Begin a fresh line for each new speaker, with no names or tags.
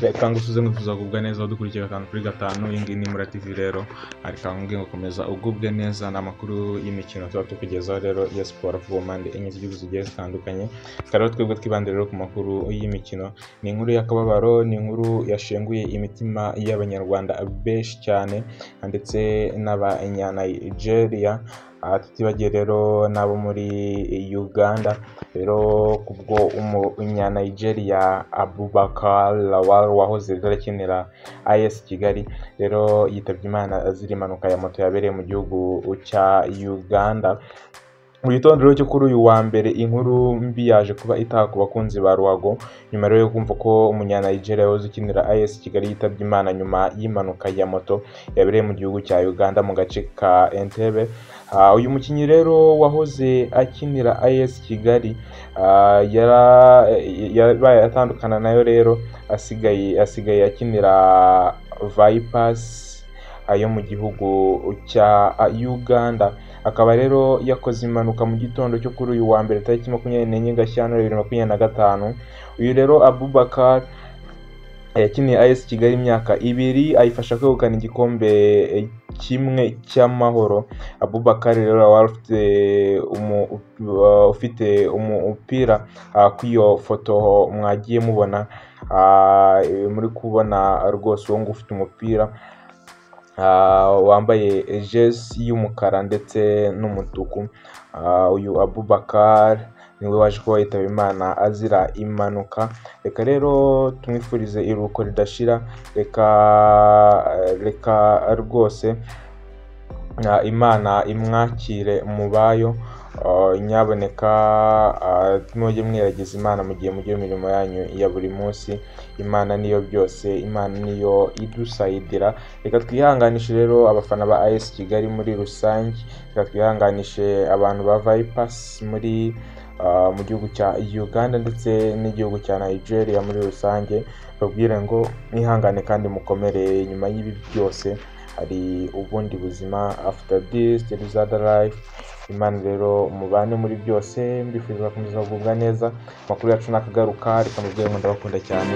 Reka ngusuze nkwifuza kugubwa neza udukurikira gatanu kuri gatanu. Iyi ngiyi ni Mura TV rero, reka nkubwire ngo komeza ugubwe neza. Ni amakuru y'imikino tuba tukugezaho rero ya siporo ku mpande enye z'igihugu zigiye zitandukanye. Reka rero twebwe twibande rero ku makuru y'imikino. Ni inkuru y'akababaro, ni inkuru yashenguye imitima y'Abanyarwanda benshi cyane ndetse n'Abanyanigeria, tutibagiye rero n'abo muri Uganda. Rero kubwo Umunyanigeria Abubakar Lawal wahoze rero akinira AS Kigali, rero yitabye Imana azira impanuka ya moto yabereye mu gihugu cya Uganda. Mu gitondo rero cyo kuri uyu wa mbere, inkuru mbi yaje kuba itaha ku bakunzi ba ruhago nyuma rero yo kumva ko Umunyanigeria wahoze ukinira AS Kigali yitabye Imana nyuma y'impanuka ya moto yabereye mu gihugu cya Uganda mu gace ka Entebbe. Uyu mukinnyi rero wahoze akinira AS Kigali yabaye atandukana nayo rero, asigaye akinira Vipers yo mu gihugu cya Uganda. Akaba rero yakoze impanuka mu gitondo cyo kuri uyu wa mbere, tariki 24 Gashyantare 2025. Uyu rero Abubakar yakiniye AS Kigali imyaka 2, ayifasha kwegukana igikombe kimwe cy'amahoro. Abubakar rero wari ufite umupira ku iyo foto mwagiye mubona, muri kubona rwose uwo nguwo ufite umupira wambaye jesi y'umukara ndetse n'umutuku. Uyu Abubakar niwe waje kuba yitaba Imana azira impanuka. Reka rero tumwifurize iruhuko ridashira. Reka rwose Imana imwakire mu bayo. Nyaboneka mujye mwiragiza Imana mu gihe mugiye imirimo yanyu ya buri munsi. Imana niyo byose, Imana niyo idusayidira. Reka twihanganishe rero abafana ba AS Kigali muri rusange, reka twihanganishe abantu ba Vipers muri mu gihugu cya Uganda ndetse n'igihugu cya Nigeria muri rusange, babwire ngo mwihangane kandi mukomere. Nyuma y'ibi byose hari ubundi buzima, after this there is other life. Imana rero mubane muri byose, mbifuriza gukomeza kugubwa neza. Amakuru yacu nakagaruka. Reka mubwire ngo ndabakunda cyane.